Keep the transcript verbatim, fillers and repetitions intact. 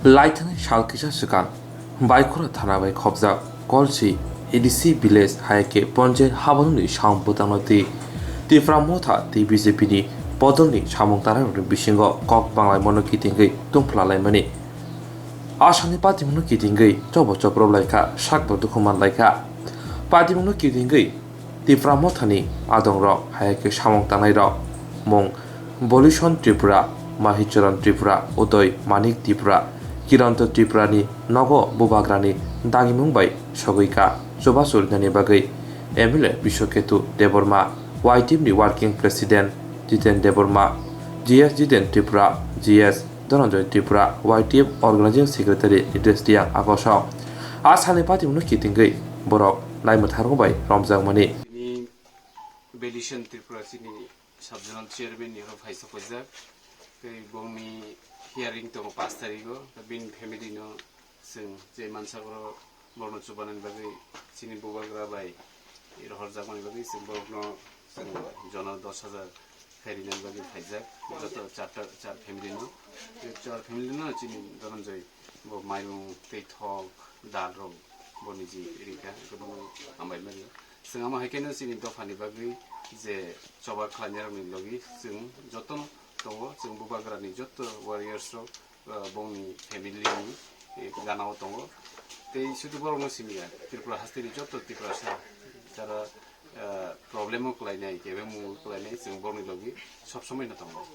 Laithani sal kisa swkang Baikhora thana bai khopjak Kolsi A D C village hai khe Ponjai Habanuni samung bwtangno twi Tipra Motha tei B J P ni bodolni samung tangnai rokni bisingo kok banglaimano kitingwi tungphla laimani. Asani patimungno kitingwi chobo chopro laikha, sakbo dukhu man laikha. Patimungno kitingwi Tipra Mothani adongrok hai khe samung tangnairok mung Bolison Tripura, Mahicharan Tripura, Udoy Manik Tripura, Kiranto Tripura ni nogo bubagrani dagimung bai sogwi ka chubachu rinani bagwi M L A Biswaketu Debbarma, Y T F ni Working President Jiten Debbarma, G S Jiten Tripura, G S Dhananjoy Tripura, Y T F Organizing Secretary Nitesh Reang agosong. A salni patimungno kitingwi borok naimwtharok bai romjakmani. Bini Belishon Tripura chini Sub-Zonal Chairman ni oro phaisa phaijak. Tei bongni hearing tongo pash tarikgo. Bini family no chwng je mansa oro borokno chubanani bagwi chini bubagra bai rohorjakmani bagwi chwng borokno chwng jono dos hajar khe rinani bagwi phaijak. Joto charta, char family no. Tei char family no chini Dhananjoy bo mairung tei thok, dal rok boni ji rikha, kwbangma hambai mani. Chwng amo hai kheno chini dophani bagwi je choba khlainai rokni logi chwng jotono tongo, chwng bubagrani joto warriors rok, ah, bongni family ni, eh, gana o tongo. Tei sudu borokno simi ya, Tripura hasteni joto Tiprasa jara, ah, problem o kwlainai, kebengmung o kwlainai, chwng borokni logi sob somoi no tongo.